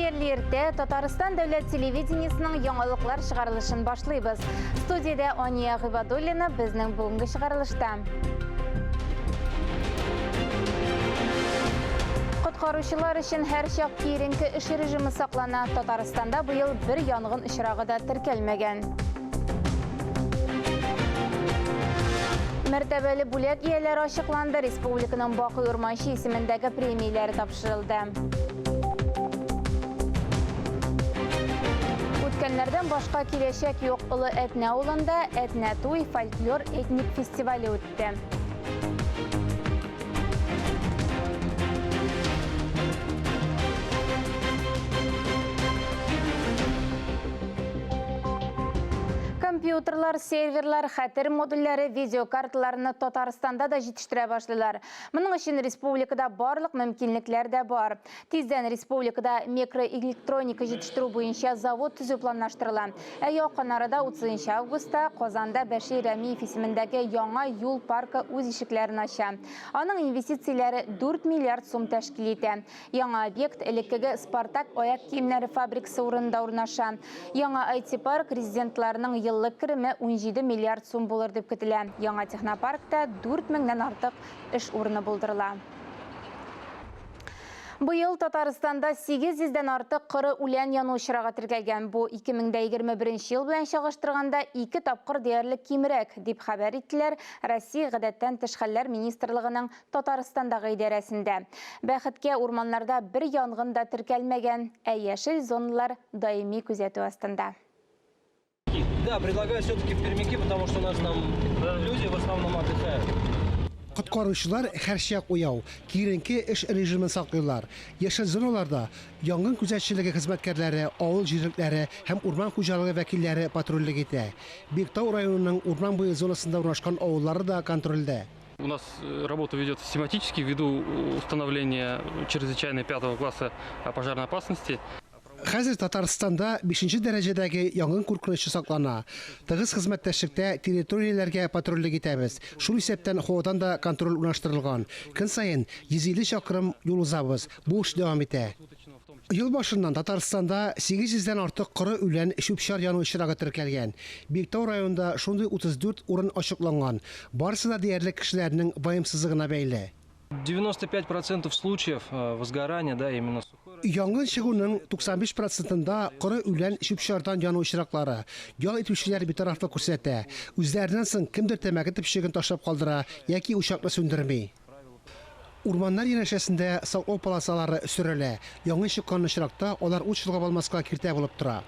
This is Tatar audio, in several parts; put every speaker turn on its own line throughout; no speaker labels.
Хәерле иртә! Татарстан дәүләт телевидениесының яңалыклар чыгарылышын башлыйбыз. Студиядә Ания Гыйбадуллина безнең бүгенге чыгарылышта. Коткаручылар өчен һәрчак киеренке эш режимы саклана. Татарстанда быел бер янгын очрагы да теркәлмәгән. Мәртәбәле бүләк ияләре ачыкланды. Республиканың Бакый Урманчы исемендәге премияләре тапшырылды. Үткәннәрдән башка киләчәк юк. Олы Әтнә авылында Әтнә туй фольклор этник фестивале үтте. Компьютерлар, серверлар, хәтер модульләре, видеокарталарны Татарстанда да җитештерә башлыйлар. Моның өчен республикада барлык мөмкинлекләр дә бар. Тиздән республикада микроэлектроника җитештерү буенча завод төзү планлаштырыла. Ә якын арада 30 августта Казанда Бәшир Рәмиев исемендәге яңа юл паркы үз ишекләрен ача. Аның инвестицияләре 4 миллиард сум тәшкил итә. Яңа объект элеккеге Спартак аяк киемнәре фабрикасы урынында урнаша. Яңа IT-парк резидентларының еллык кереме 17 миллиард сум булыр дип көтелә. Яңа технопаркта 4 меңнән артык эш урыны булдырыла. Быел Татарстанда 800 дән артык коры үлән яну очрагы теркәлгән. Бу 2021 ел белән чагыштырганда ике тапкыр диярлек кимрәк, дип хәбәр иттеләр Россия Гадәттән тыш хәлләр министрлыгының Татарстандагы идарәсендә. Бәхеткә, урманнарда бер янгын да теркәлмәгән, ә яшел зоналар даими күзәтү астында.
Да, предлагаю все-таки в Пермяки, потому что у нас там люди в основном отдыхают.
Коткаручылар һәрчак уяу, киеренке эш режимын саклыйлар. Яшел зоналарда янгын күзәтчелеге хезмәткәрләре, авыл җирлекләре һәм урман хуҗалыгы вәкилләре патрульлек итә. Биектау районының урман буе зонасында урнашкан авыллары да контрольдә.
У нас работа ведется систематически ввиду установления чрезвычайной пятого класса пожарной опасности.
Хәзер Татарстанда бишенче дәрәҗәдәге янгын куркынычы саклана. Тыгыз хезмәттәшлектә территорияләргә патрульлек итәбез. Шул исәптән һавадан да контроль урнаштырылган. Көн саен 150 чакрым юл узабыз. Бу эш дәвам итә. Ел башыннан Татарстанда 800 дән артык коры үлән, чүп-чар яну очрагы теркәлгән. Биектау районында шундый 34 урын ачыкланган. Барысы да диярлек кешеләрнең ваемсызлыгына бәйле.
95 процентов случаев э, возгорания, да, именно сухой.
Янгын чыгуның 95 процентында коры үлән чүп-чардан яну очраклары. Ял итүчеләр битарафлык күрсәтә. Үзләреннән соң кемдер тәмәке төпчеген ташлап калдыра яки учакны сүндерми. Урманнар янәшәсендә саклау полосалары сөрелә. Янгын чыккан очракта алар ут чолгап алмаска киртә булып тора.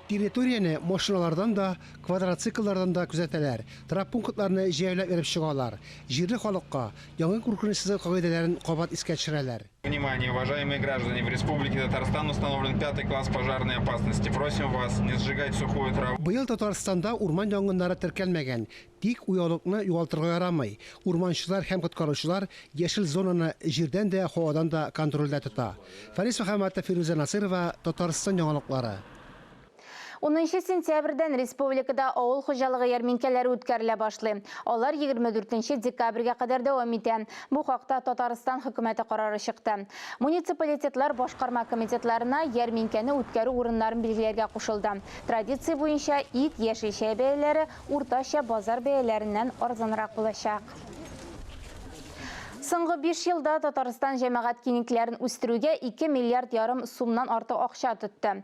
Территорияне машиналардан да, квадроцикллардан да күзәтәләр, травмпунктларны җәяүләп йөреп чыгалар. Җирле халыкка янгын куркынычсызлыгы кагыйдәләрен кабат искә төшерәләр.
Внимание, уважаемые граждане, в Республике Татарстан установлен пятый класс пожарной опасности. Просим вас не сжигать сухую траву.
Быел Татарстанда урман янгыннары теркәлмәгән. Тик уяулыкны югалтырга ярамый. Урманчылар һәм коткаручылар яшел зонаны җирдән дә, һавадан да контрольдә тота. Фарис Мөхәммәтов, Фирүзә Насыйрова, Татарстан яңалыклары.
10 сентябрьдән республикада авыл хуҗалыгы ярминкәләре үткәрелә башлый. Алар 24 декабрьгә кадәр дәвам итә. Бу хакта Татарстан хөкүмәте карары чыкты. Муниципалитетлар башкарма комитетларына ярминкәне үткәрү урыннарын билгеләргә кушылды. Традиция буенча ит, яшелчә бәяләре уртача базар бәяләреннән арзанрак булачак. Соңгы 5 елда Татарстан җәмәгать киңлекләрен үстерүгә 2 миллиард ярым сумнан артык акча тотты.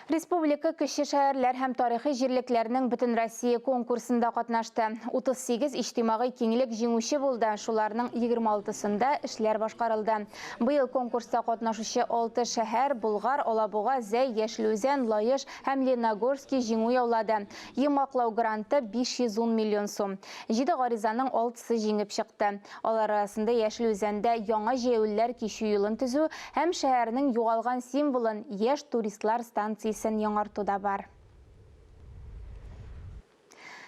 Республика кече шәһәрләр һәм тарихи җирлекләрнең Бөтенроссия конкурсында катнашты. 38 иҗтимагый киңлек җиңүче булды, шуларның 26-сында эшләр башкарылды. Быел конкурста катнашучы 6 шәһәр Болгар, Алабуга, Зәй, Яшел Үзән, Лаеш һәм Лениногорский җиңү яулады. Йомгаклау гранты 510 миллион сум. Җиде гаризаның алтысы җиңеп чыкты. Алар арасында Яшел Үзәндә яңа җәяүлеләр кичү юлын төзү һәм шәһәрнең югалган символын, яшь туристлар станциясен яңарту да бар.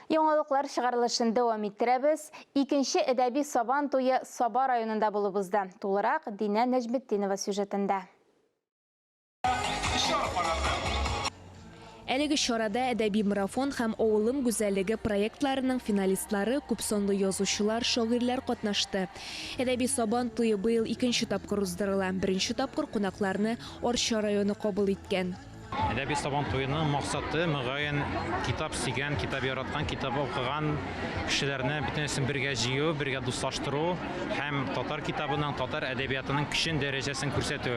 Яңалыклар чыгарылышын дәвам иттерәбез. Икенче әдәби Сабан туе Саба районында булып узды. Тулырак Динә Нәҗметдинова сюжетында.
Әлеге чарада Әдәби марафон һәм Авылым гүзәллеге проектларының финалистлары, күпсанлы язучылар, шагыйрьләр катнашты. Әдәби Сабан туе быел икенче тапкыр уздырыла. Беренче тапкыр кунакларны Арча районы кабул иткән.
Әдәби Сабан туеның максаты, мөгаен, китап сөйгән, китап яраткан, китап укыган кешеләрне бөтенесен бергә җыю, бергә дуслаштыру һәм татар китабының, татар әдәбиятының көчен, дәрәҗәсен күрсәтү.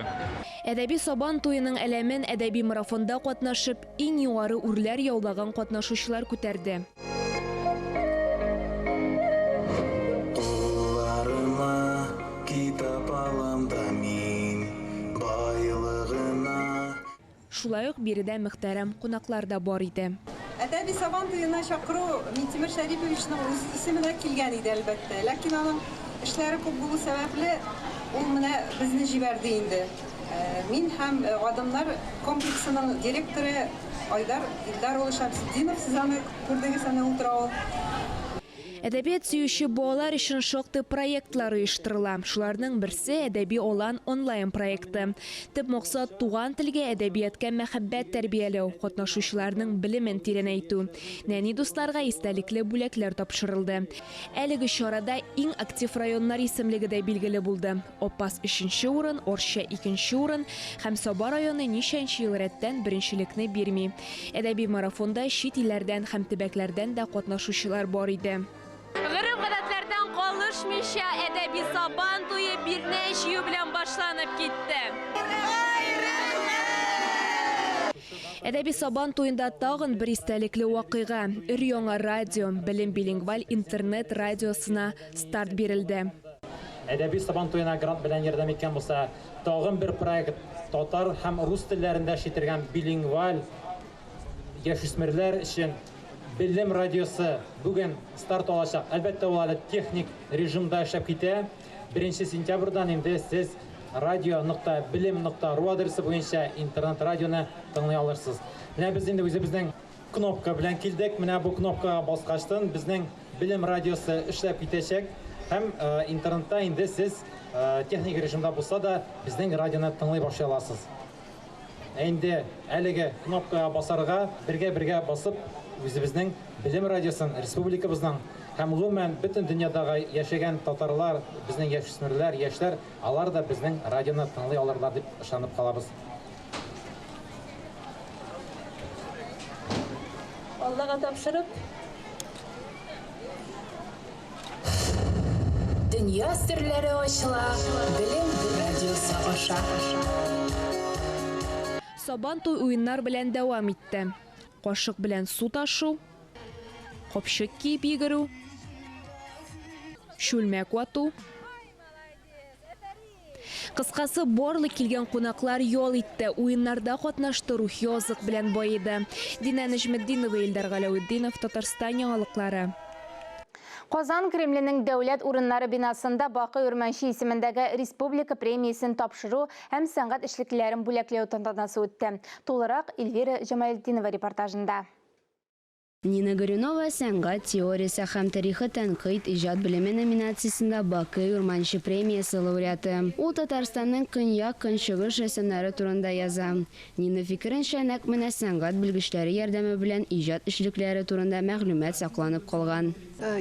Әдәби Сабан туеның әләмен әдәби марафонда катнашып, иң югары үрләр яулаган катнашучылар күтәрде.
Кулларыма китап алам да мин байлыгына.
Шулай ук биредә мөхтәрәм кунаклар да бар иде.
Әдәби Сабан туена чакыру Минтимер Шәриповичның үз исеменә килгән иде, әлбәттә. Ләкин аның эшләре күп булу сәбәпле, ул менә безне җибәрде инде. Мин һәм Адымнар комплексының директоры Айдар Илдар улы Шәмсетдинов, сез аны күрдегез, әнә утыра ул.
Әдәбият сөюче балалар өчен шактый проектлар оештырыла. Шуларның берсе Әдәби алан онлайн проекты. Төп максат туган телгә, әдәбиятка мәхәббәт тәрбияләү, катнашучыларның белемен тирәнәйтү. Нәни дусларга истәлекле бүләкләр тапшырылды. Әлеге чарада иң актив районнар исемлеге дә билгеле булды. Апас өченче урын, Арча икенче урын һәм Саба районы ничәнче ел рәттән беренчелекне бирми. Әдәби марафонда чит илләрдән һәм төбәкләрдән дә катнашучылар бар иде.
Гореф-гадәтләрдән калышмыйча әдәби Сабан туе бирнә җыю белән башланып китте.
Әдәби Сабан туенда тагын бер истәлекле вакыйга. Өр-яңа радио, Белем билингваль интернет радиосына старт бирелде.
Әдәби Сабан туена грант белән ярдәм иткән булса, тагын бер проект татар һәм рус телләрендә эшләтелгән билингваль яшүсмерләр өчен Белем радиосы бүген старт алачак. Әлбәттә, ул әле техник режимда эшләп китә. 1 сентябрьдән инде сез радио нокта белем нокта ру адресы буенча интернет радионы тыңлый алырсыз. Менә без инде үзебезнең кнопка белән килдек. Менә бу кнопкага баскачтын безнең Белем радиосы эшләп китәчәк һәм интернетта инде сез техник режимда булса да безнең радионы тыңлый башлый аласыз. Ә инде әлеге кнопкага басарга бергә-бергә басып үзебезнең Белем радиосын, республикабызның һәм гомумән бөтен дөньядагы яшәгән татарлар, безнең яшүсмерләр, яшьләр, алар да безнең радионы тыңлый алырлар дип ышанып калабыз.
Аллага тапшырып.
Дөнья серләре ачыла Белем радиосы аша.
Сабан туй уеннар белән дәвам итте. Кашык белән су ташу, капчык киеп йөгерү, чүлмәк вату. Кыскасы, барлык килгән кунаклар ял итте, уеннарда катнашты, рухи азык белән баеды. Динә Нәҗметдинова, Илдар Галәветдинов, Татарстан яңалыклары.
Казан Кремленең дәүләт урыннары бинасында Бакый Урманче исемендәге республика премиясен тапшыру һәм сәнгать эшлеклеләрен бүләкләү тантанасы үтте. Тулырак Эльвира Җамалетдинова репортажында.
Нина Горюнова сәнгать теориясе һәм тарихы тәнкыйть иҗат белеме номинациясендә Бакый Урманче премиясе лауреаты. Ул Татарстанның көньяк-көнчыгыш рәссамнары турында яза. Нина фикеренчә, нәкъ менә сәнгать белгечләре ярдәме белән иҗат эшлекләре турында мәгълүмат сакланып калган.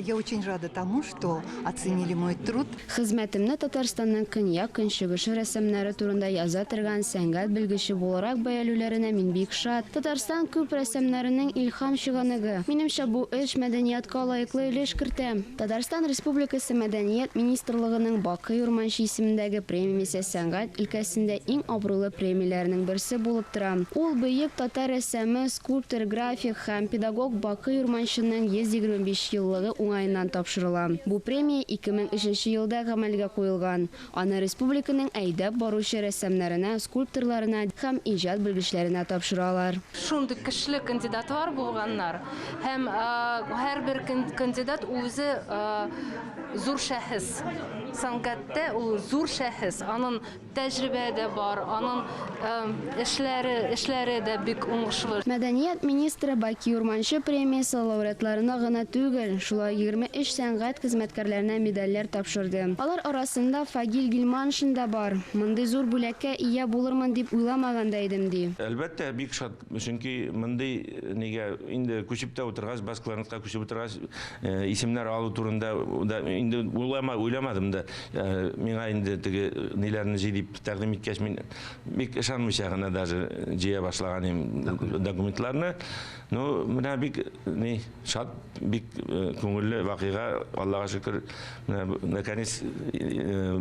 Я очень рада тому, что оценили мой труд.
Хезмәтемне Татарстанның көньяк-көнчыгыш рәссамнары турында яза торган сәнгать белгече буларак бәяләүләренә мин бик шат. Татарстан күп рәссамнарының илһам чыганагы. Минемчә, бу эш мәдәниятка лаеклы өлеш кертә. Татарстан Республикасы Мәдәният министрлыгының Бакый Урманче исемендәге премиясе сәнгать өлкәсендә иң абруйлы премияләрнең берсе булып тора. Ул бөек татар рәссамы, скульптор, график һәм педагог Бакый Урманченың 125 еллыгы уңаеннан тапшырыла. Бу премия 2003 елда гамәлгә куелган. Аны республиканың әйдәп баручы рәссамнарына, скульпторларына һәм иҗат белгечләренә тапшыралар.
Шундый көчле кандидатлар булганнар һәм һәрбер кандидат үзе зур шәхес. Сәнгатьтә ул зур шәхес. Аның тәҗрибә дә бар, аның эшләре, эшләре дә бик уңышлы.
Мәдәният министры Бакый Урманче премиясе лауреатларына гына түгел, шулай шулай 23 сәнгать хезмәткәрләренә медальләр тапшырды. Алар арасында Фагил Гилманшин да бар. Мондый зур бүләккә ия булырмын дип уйламаган да идем, ди.
Әлбәттә, бик шат, чөнки мондый нигә инде күчеп тә утыргач, бас кларнетка күчеп утыргач, исемнәр алу турында да инде уйлама, уйламадым да. Миңа инде теге ниләрне җый дип тәкъдим иткәч, мин бик ышанмыйча гына даже җыя башлаган идем документларны. Ну, менә бик ни шат, бик күңелле вакыйга, Аллага шөкер, менә наконец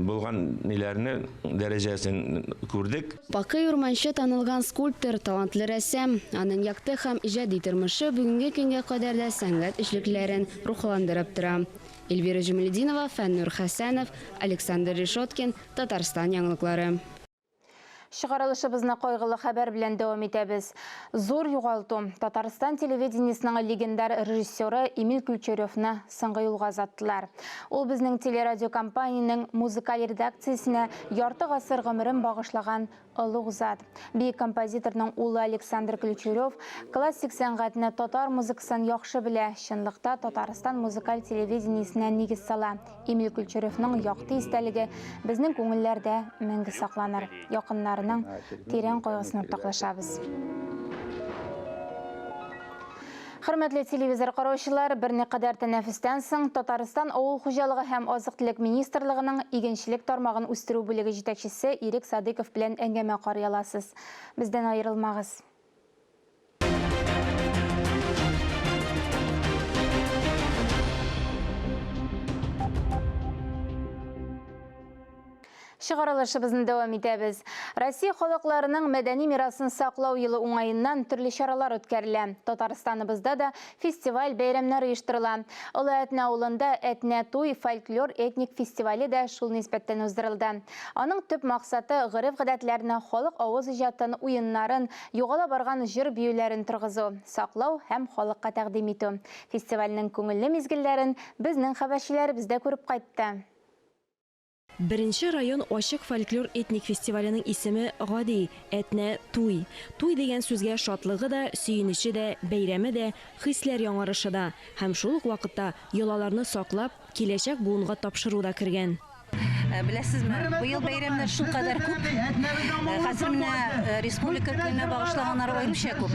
булган ниләрне дәрәҗәсен күрдек.
Бакый Урманче танылган скульптор, талантлы рәссам. Аның якты һәм иҗади тормышы бүгенге көнгә кадәр дә сәнгать эшлеклеләрен рухландырып тора. Эльвира Җамалетдинова, Фәннур Хәсәнов, Александр Решеткин, Татарстан яңалыклары.
Чыгарылышыбызны кайгылы хәбәр белән дәвам итәбез. Зур югалту. Татарстан телевидениесының легендар режиссеры Эмиль Ключаревны соңгы юлга озаттылар. Ул безнең телерадиокомпаниянең музыкаль редакциясенә ярты гасыр гомерен багышлаган олуг зат. Бөек композиторның улы Александр Ключарев классик сәнгатьне, татар музыкасын яхшы белә, чынлыкта Татарстан музыкаль телевидениесенә нигез сала. Эмиль Ключаревның якты истәлеге безнең күңелләрдә мәңге сакланыр. Якыннарының тирән кайгысын уртаклашабыз. Хөрмәтле телевизор караучылар, берникадәр тәнәфестән соң Татарстан Авыл хуҗалыгы һәм азык-төлек министрлыгының игенчелек тармагын үстерү бүлеге җитәкчесе Ирек Садыйков белән әңгәмә карый аласыз. Бездән аерылмагыз. Чыгарылышыбызны дәвам итәбез. Россия халыкларының мәдәни мирасын саклау елы уңаеннан төрле чаралар үткәрелә. Татарстаныбызда да фестиваль, бәйрәмнәр оештырыла. Олы Әтнә авылында Әтнә туй фольклор этник фестивале дә шул нисбәттән уздырылды. Аның төп максаты гореф-гадәтләрне, халык авыз иҗатын, уеннарын, югала барган җыр-биюләрен торгызу, саклау һәм халыкка тәкъдим итү. Фестивальнең күңелле мизгелләрен безнең хәбәрчеләребез дә күреп кайтты.
Беренче район ачык фольклор этник фестиваленең исеме гади, Әтнә туй. Туй дигән сүзгә шатлыгы да, сөенече дә, бәйрәме дә, хисләр яңарышы да һәм шул ук вакытта йолаларны саклап, киләчәк буынга тапшыру да кергән.
Беләсезме, быел бәйрәмнәр шулкадәр күп. Хәзер менә Республика көненә багышлаганнар аеруча күп.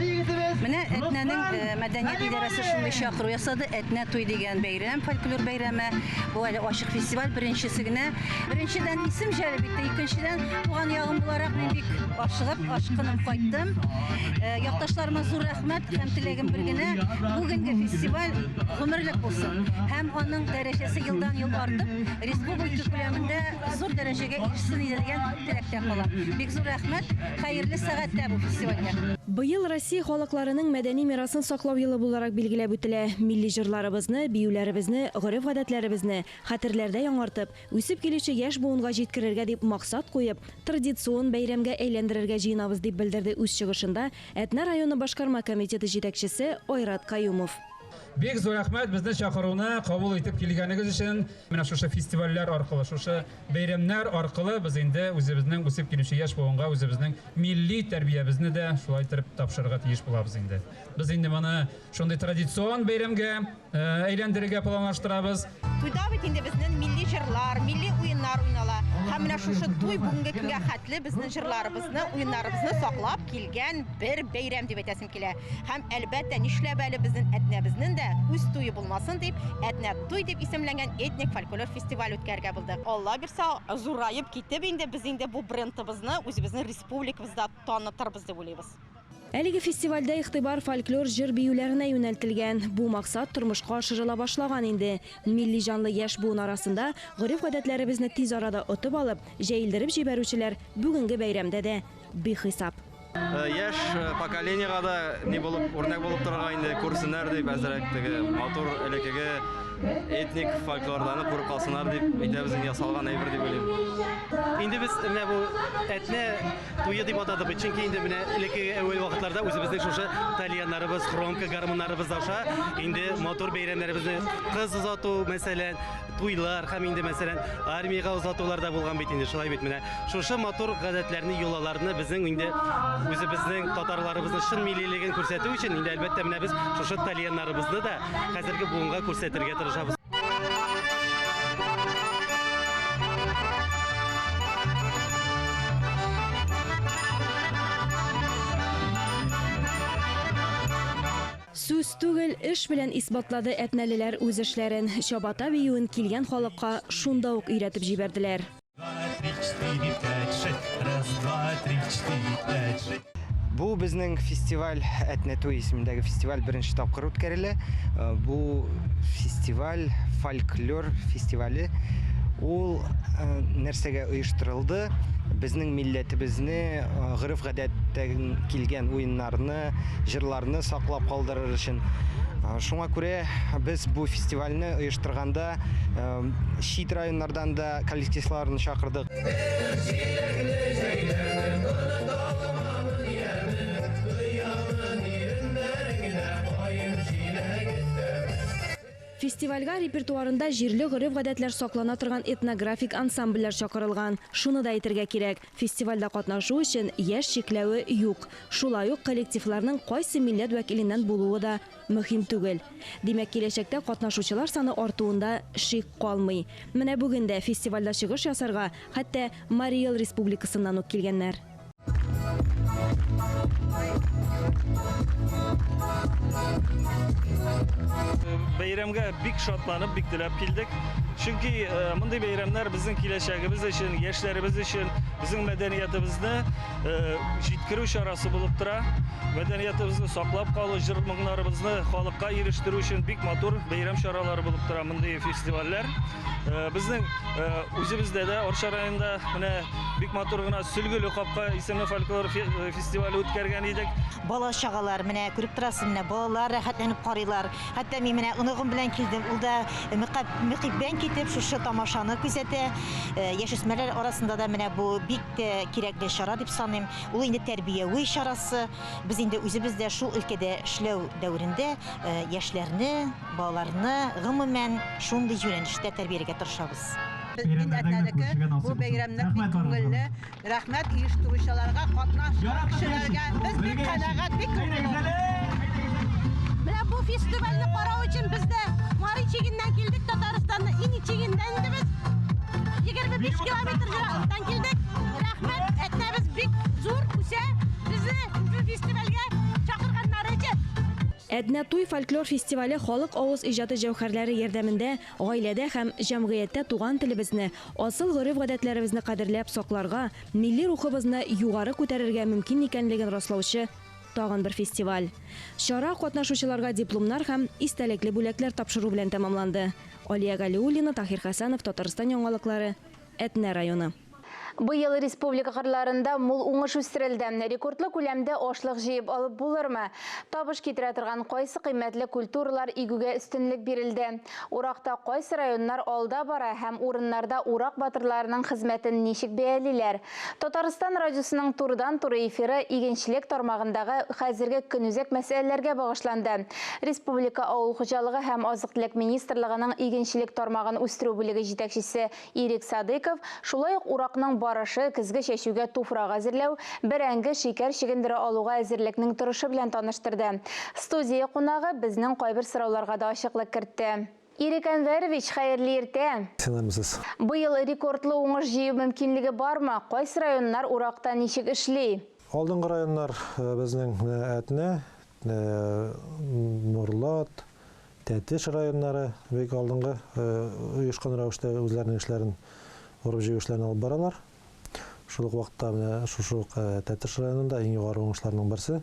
Менә Әтнәнең мәдәният идарәсе шундый чакыру ясады. Әтнә туй дигән бәйрәм, фольклор бәйрәме. Бу әле ачык фестиваль, беренчесе генә. Беренчедән исем җәлеп итте, икенчедән туган ягым буларак мин бик ашыгып, ашкынып кайттым. Якташларыма зур рәхмәт һәм теләгем бер генә, бүгенге фестиваль гомерлек булсын һәм аның дәрәҗәсе елдан-ел артып, республика күләмендә зур дәрәҗәгә ирешсен иде дигән теләктә калам. Бик зур рәхмәт, хәерле сәгатьтә бу фестивальгә.
Быел Россия халыкларының мәдәни мирасын саклау елы буларак билгеләп үтелә. Милли җырларыбызны, биюләребезне, гореф-гадәтләребезне хәтерләрдә яңартып, үсеп килүче яшь буынга җиткерергә дип максат куеп, традицион бәйрәмгә әйләндерергә җыенабыз, дип белдерде үз чыгышында Әтнә районы башкарма комитеты җитәкчесе Айрат Каюмов.
Бик зур рәхмәт безне чакыруны кабул итеп килгәнегез өчен. Менә шушы фестивальләр аркылы, шушы бәйрәмнәр аркылы без инде үзебезнең үсеп килүче яшь буынга үзебезнең милли тәрбиябезне дә шулай итеп тапшырырга тиеш булабыз инде. Без инде моны шундый традицион бәйрәмгә әйләндерергә планлаштырабыз.
Туйда бит инде безнең милли җырлар, милли уеннар уйнала. Һәм менә шушы туй бүгенге көнгә хәтле безнең җырларыбызны, уеннарыбызны саклап килгән бер бәйрәм дип әйтәсем килә. Һәм әлбәттә, нишләп әле безнең Әтнәбезнең дә үз туе булмасын дип, Әтнә туй дип исемләнгән этник фольклор фестиваль үткәрергә булдык. Алла бирсә, зураеп китеп инде без инде бу брендыбызны үзебезнең республикабызда танытырбыз дип уйлыйбыз.
Әлеге фестивальдә игътибар фольклор җыр-биюләренә юнәлтелгән. Бу максат тормышка ашырыла башлаган инде. Милли җанлы яшь буын арасында гореф-гадәтләребезне тиз арада отып алып, җәелдереп җибәрүчеләр бүгенге бәйрәмдә дә бихисап.
Яшь поколениега да ни булып, үрнәк булып торырга инде, күрсеннәр дип, әзрәк теге матур элеккеге этник фольклорларны күреп калсыннар дип әйтәбез инде, ясалган әйбер дип уйлыйм.
Инде без менә бу Әтнә туе дип атадык бит, чөнки инде менә элеккеге әүвәл вакытларда үзебезнең шушы тальяннарыбыз, хромка гармуннарыбыз аша инде матур бәйрәмнәребезне, кыз озату, мәсәлән, туйлар һәм инде, мәсәлән, армиягә озатулар да булган бит инде, шулай бит менә. Шушы матур гадәтләрне, йолаларны безнең инде үзебезнең татарларыбызның чын миллилеген күрсәтү өчен инде әлбәттә менә без шушы тальяннарыбызны да хәзерге буынга күрсәтергә тырышабыз. тырышабыз.
Сүз түгел, эш белән исбатлады әтнәлеләр үз эшләрен. Чабата биюен килгән халыкка шунда ук өйрәтеп җибәрделәр.
Бу безнең фестиваль Әтнә туй исемендәге фестиваль беренче тапкыр үткәрелә. Э, бу фестиваль фольклор фестивале. Ул э, нәрсәгә оештырылды? Безнең милләтебезне, э, гореф-гадәттән килгән уеннарны, җырларны саклап калдырыр өчен. Шуңа күрә без бу фестивальне оештырганда чит районнардан да коллективларны чакырдык.
Фестивальгә репертуарында җирле гореф-гадәтләр саклана торган этнографик ансамбльләр чакырылган. Шуны да әйтергә кирәк, фестивальдә катнашу өчен яшь чикләве юк. Шулай ук коллективларның кайсы милләт вәкиленнән булуы да мөһим түгел. Димәк, киләчәктә катнашучылар саны артуында шик калмый. Менә бүген дә фестивальдә чыгыш ясарга хәтта Марий Эл Республикасыннан ук килгәннәр.
Бәйрәмгә бик шатланып, бик теләп килдек. Чөнки э, мондый бәйрәмнәр безнең киләчәгебез өчен, яшьләребез өчен, безнең мәдәниятебезне э, җиткерү чарасы булып тора. Мәдәниятебезне саклап калу, җыр-моңнарыбызны халыкка ирештерү өчен бик матур бәйрәм чаралары булып тора мондый фестивальләр. Э, безнең э, үзебездә дә Арча районында менә бик матур гына Сөлгеле капка исемле фольклор э, фестивале үткәргән идек.
Бала чагалар менә күреп торасыз, менә балалар рәхәтләнеп карыйлар. Хәтта мин менә оныгым белән килдем, ул да мөкиббән китеп шушы тамашаны күзәтә. Яшүсмерләр арасында да менә бу бик тә кирәкле чара дип саныйм. Ул инде тәрбияви чарасы. Без инде үзебез дә шул өлкәдә эшләү дәверендә яшьләрне, Балаларны, гомумән, шундый юнәлештә тәрбияләргә тырышабыз.
Мин Әтнәнеке, бу бәйрәмнәр бик күңелле. Рәхмәт оештыручыларга, катнашкан кешеләргә. Без бик канәгать, бик күңелле.
Менә бу фестивальне карау өчен без дә Мари чигеннән килдек, Татарстанның иң чигеннән инде без. 25 километр ераклыктан килдек. Рәхмәт, Әтнәбез бик зур үсә. Безне бу фестивальгә чакырганнары өчен.
Әтнә туй фольклор фестивале халык авыз иҗаты җәүһәрләре ярдәмендә гаиләдә һәм җәмгыятьтә туган телебезне, асыл гореф-гадәтләребезне кадерләп сакларга, милли рухыбызны югары күтәрергә мөмкин икәнлеген раслаучы тагын бер фестиваль. Чара катнашучыларга дипломнар һәм истәлекле бүләкләр тапшыру белән тәмамланды. Алия Галиуллина, Таһир Хәсәнов, Татарстан яңалыклары, Әтнә районы.
Быел республика кырларында мул уңыш үстерелде. Рекордлы күләмдә ашлык җыеп алып булырмы? Табыш китерә торган кайсы кыйммәтле культуралар игүгә өстенлек бирелде? Уракта кайсы районнар алда бара һәм урыннарда урак батырларының хезмәтен ничек бәялиләр? Татарстан радиосының турыдан-туры эфиры игенчелек тармагындагы хәзерге көнүзәк мәсьәләләргә багышланды. Республика Авыл хуҗалыгы һәм азык-төлек министрлыгының игенчелек тармагын үстерү бүлеге җитәкчесе Ирек Садыйков шулай ук уракның барышы, көзге чәчүгә туфрак әзерләү, бәрәңге, шикәр чөгендере алуга әзерлекнең торышы белән таныштырды. Студия кунагы безнең кайбер сорауларга да ачыклык кертте. Ирек Әнвәрович, хәерле иртә!
Исәнмесез!
Быел рекордлы уңыш җыю мөмкинлеге бармы? Кайсы районнар уракта ничек эшли?
Алдынгы районнар безнең Әтнә, Нурлат, Тәтеш районнары бик алдынгы оешкан рәвештә үзләренең эшләрен, урып-җыю эшләрен алып баралар. Шул ук вакытта менә шушы ук Тәтеш районында иң югары уңышларның берсе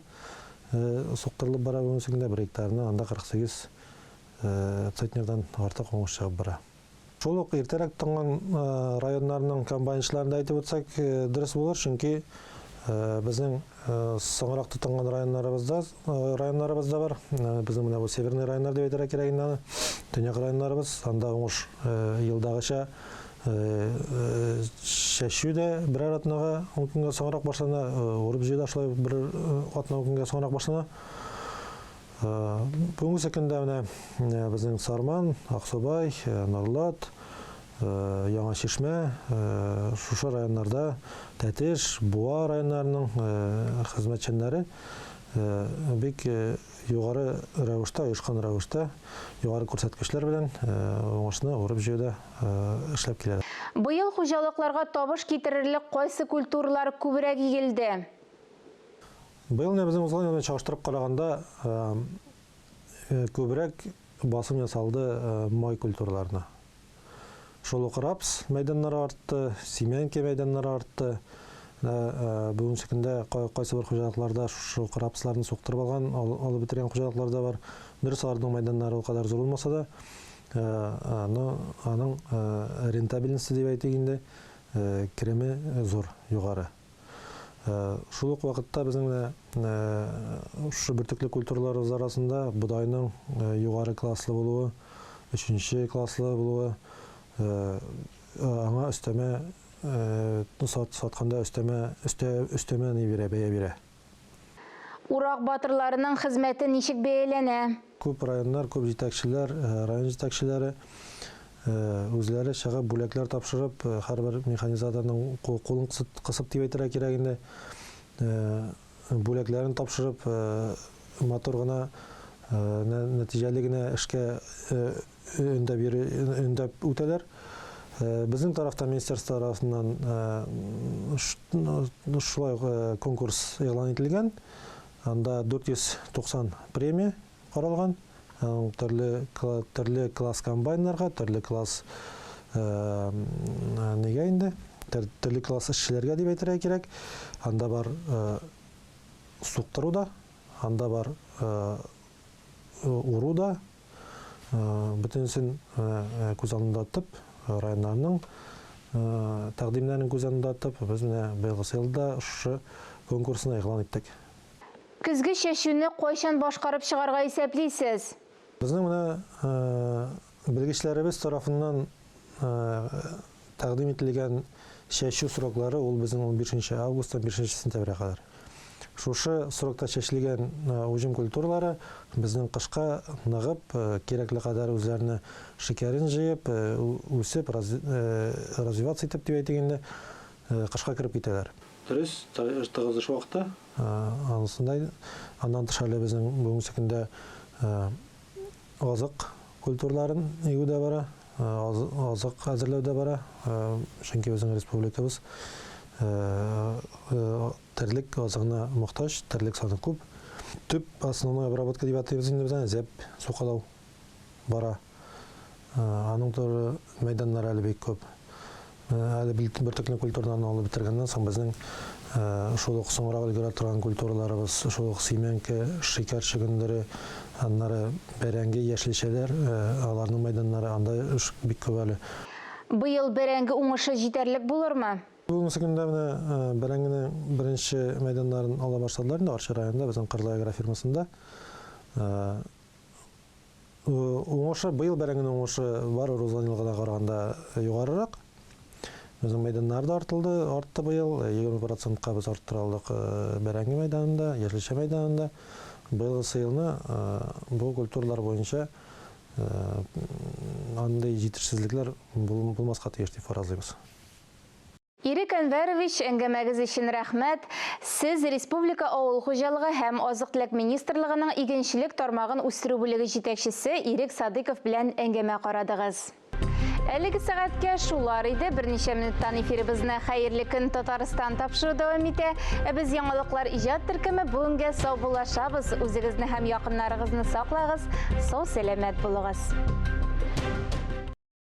суктырылып бара бүгенге көндә, бер гектарына анда 48 центнердан артык уңыш чыгып бара. Шул ук иртәрәк тотынган районнарның комбайнчыларын да әйтеп үтсәк, дөрес булыр, чөнки безнең соңрак тотынган районнарыбызда районнарыбыз да бар. Безнең менә бу северный районнар дип әйтергә кирәк инде аны. Төньяк районнарыбыз, анда уңыш елдагыча чәчү дә берәр атнага, ун көнгә соңрак башлана, урып-җыю да шулай бер атна, ун көнгә соңрак башлана. Бүгенге көндә менә безнең Сарман, Аксубай, Норлат, Яңа Чишмә, шушы районнарда Тәтеш, Буа районнарының хезмәтчәннәре Бик югары рәвештә, оешкан рәвештә, югары күрсәткечләр белән уңышны урып-җыюда эшләп киләләр.
Быел хуҗалыкларга табыш китерерлек кайсы культуралар күбрәк игелде?
Быел менә безнең узган ел белән чагыштырып караганда, күбрәк басым ясалды май культураларына. Шул ук рапс мәйданнары артты, семянки мәйданнары артты. Менә бүгенге көндә кайсы бер хуҗалыкларда шушы ук рапсларны суктырып алган, алып бетергән хуҗалыклар да бар. Дөрес, аларның мәйданнары ул кадәр зур булмаса да, но аның рентабельности дип әйтик инде, кереме зур, югары. Шул ук вакытта безнең менә шушы бөртекле культураларыбыз арасында бодайның югары класслы булуы, өченче класслы булуы, аңа өстәмә сатканда өстәмә өстәмә ни бирә, бәя бирә.
Урак батырларының хезмәте ничек бәяләнә?
Күп районнар, күп җитәкчеләр, район җитәкчеләре үзләре чыгып, бүләкләр тапшырып, һәрбер механизаторның кулын кысып дип әйтергә кирәк инде, бүләкләрен тапшырып, матур гына, нәтиҗәле генә эшкә өндәп йөри, өндәп үтәләр. Безнең тарафтан, министерство тарафыннан шулай ук конкурс игълан ителгән. Анда 490 премия каралган. Төрле төрле класс комбайннарга, төрле класс нигә инде, төрле класс эшчеләргә дип әйтергә кирәк. Анда бар суктыру да, анда бар уру да, бөтенесен күз алдында тотып, районнарның тәкъдимнәрен күз алдында тотып, без менә быелгысы елда шушы конкурсны игълан иттек.
Көзге чәчүне кайчан башкарып чыгарга исәплисез?
Безнең менә белгечләребез тарафыннан тәкъдим ителгән чәчү сроклары ул безнең унбишенче августтан бишенче сентябрьгә кадәр. Шушы срокта чәчелгән уҗым культуралары безнең кышка ныгып, кирәкле кадәр үзләренә шикәрен җыеп, үсеп, развиваться итеп дип әйтик инде, кышка кереп китәләр. Дөрес, тыгыз эш вакыты. Анысында аннан тыш әле безнең бүгенге көндә азык культураларын игү дә бара, азык әзерләү дә бара. Чөнки безнең республикабыз терлек азыгына мохтаҗ, терлек саны күп. Төп основной обработка дип атыйбыз инде без аны, зәп сукалау бара. Аның туры мәйданнары әле бик күп. Әле бөртекле культураларны алып бетергәннән соң безнең шул ук соңрак өлгерә торган культураларыбыз, шул ук симәнке, шикәр чөгендере, аннары бәрәңге, яшелчәләр, аларның мәйданнары, анда эш бик күп әле.
Быел бәрәңге уңышы җитәрлек булырмы?
Бүгенге көндә менә бәрәңгенең беренче мәйданнарын ала башладылар инде Арча районында, безнең Кырлай агрофирмасында. Уңышы, быел бәрәңгенең уңышы барыбер узган елгыда караганда югарырак. Безнең мәйданнар да артылды, артты быел. 20 процентка без арттыра алдык бәрәңге мәйданында, яшелчә мәйданында. Быелгысы елны бу культуралар буенча андый җитешсезлекләр булмаска тиеш дип фаразлыйбыз.
Ирек Әнвәрович, әңгәмәгез өчен рәхмәт. Сез республика Авыл хуҗалыгы һәм азык-төлек министрлыгының игенчелек тармагын үстерү бүлеге җитәкчесе Ирек Садыйков белән әңгәмә карадыгыз. Әлеге сәгатькә шулар иде. Берничә минуттан эфирыбызны Хәерле көн, Татарстан тапшыру дәвам итә. Ә без Яңалыклар иҗат төркеме бүгенгә саубуллашабыз. Үзегезне һәм якыннарыгызны саклагыз, сау-сәламәт булыгыз.